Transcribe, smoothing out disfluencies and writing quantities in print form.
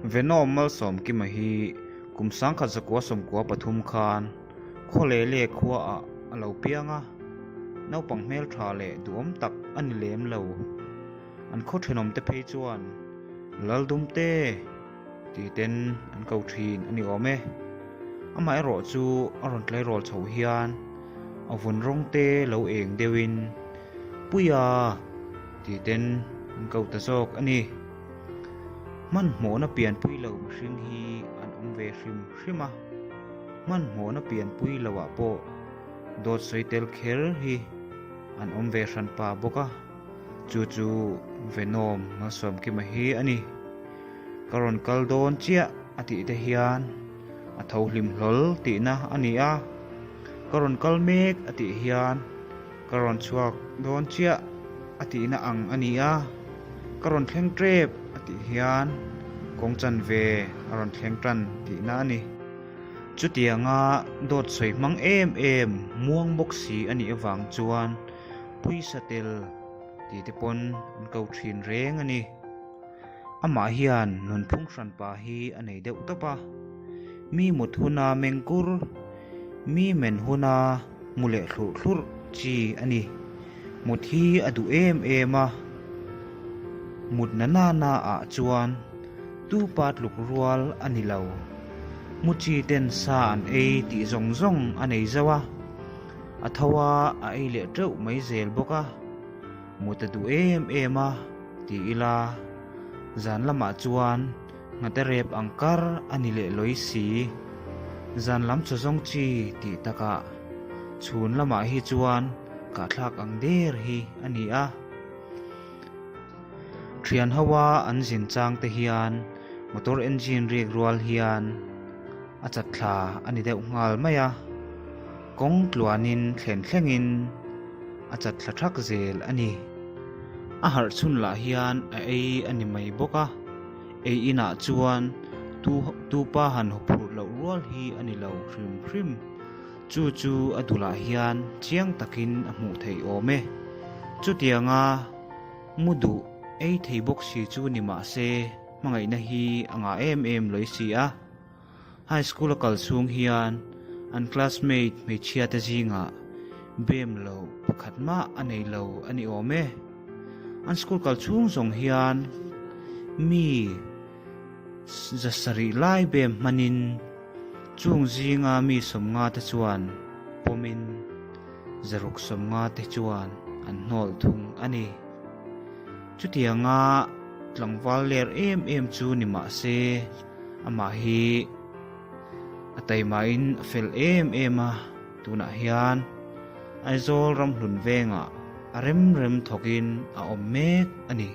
Venom Malsawmkima hi kum 1993 khan Khawlele khuaah a lo piang a, naupang hmeltha leh duhawm tak a ni lem lo. An khaw thenawmte phei chuan Laldumte tih ten an ko thin a ni awm e. Amaherawh chu a rawn tleirawl chhoh hian a vun rawng te lo eng deuhin Puia tih ten an ko ta zawk a ni. Hmanhmawhna pianpui lo mihring hi an awm ve hrim hrim a, hmanhmawhna pianpui loah pawh dawt sawi tel kher hi an awm ve hran pa bawk a. Chu chu Venom Malsawmkima hi a ni. Ka rawn kal dawn chiah a tih te hian a tho hlim hlawl tihna a ni a, ka rawn kal mek a tih hian ka rawn chhuak dawn chiah a tihna ang a ni a, ka rawn thleng tep a tih hian kawng chanve a rawn thleng tan tihna a ni. Chutianga dawt sawi hmang em em muang bawk si a nih avang chuan Pawisa tel tih te pawn an ko thin reng a ni. Amah hian nunphung hranpa hi a nei deuh tawp a, mi mut huna mengkur, mi men huna mu leh thlurh thlurh chi a ni. Mut hi a duh em em a, mut na na na ah chuan tupa tluk rual a ni lo. Mu chi ten sa an ei tih zawng zawng a nei zo a. A tho a, a ei leh teuh mai zel bawk a, mut a duh em em a ti ila, zan lamah chuan nghate rep ang kar a ni leh lawi si. Zan lam chaw zawng chi tih takah chhun lamah hi chuan kahthlak ang der hi a ni a. Thian hoa an zin chang te hian motor engine rik rual hian a chat thla a ni deuh nghal mai a, kawng tluanin thlen thlengin a chat thla thak zel a ni. A harh chhun lah hian a ei a ni mai bawk a, ei inah chuan tu tupa han huphurh loh rual hi a ni lo hrim hrim. Chu chu a dulah hian chiang takin a hmuh theih awm e. Chutianga mu duh ei thei bawk si chu ni mah se hmangaihna hi a ngah em em lawi si a. High school a kal chhung hian an classmate hmeichhia te zingah bem lo pakhat mah a nei lo a ni awm e. An school kal chhung zawng hian mi za sarih lai bem hmanin chung zinga mi sawmnga te chuan pawmin zaruk sawmnga te chuan an hnawl thung a ni. Chutianga tlangval ler em em chu ni mah se amah hi a taimahin a fel em em a, tunah hian Aizawl ramhlun vengah a rem rem thawkin a awm mek a ni.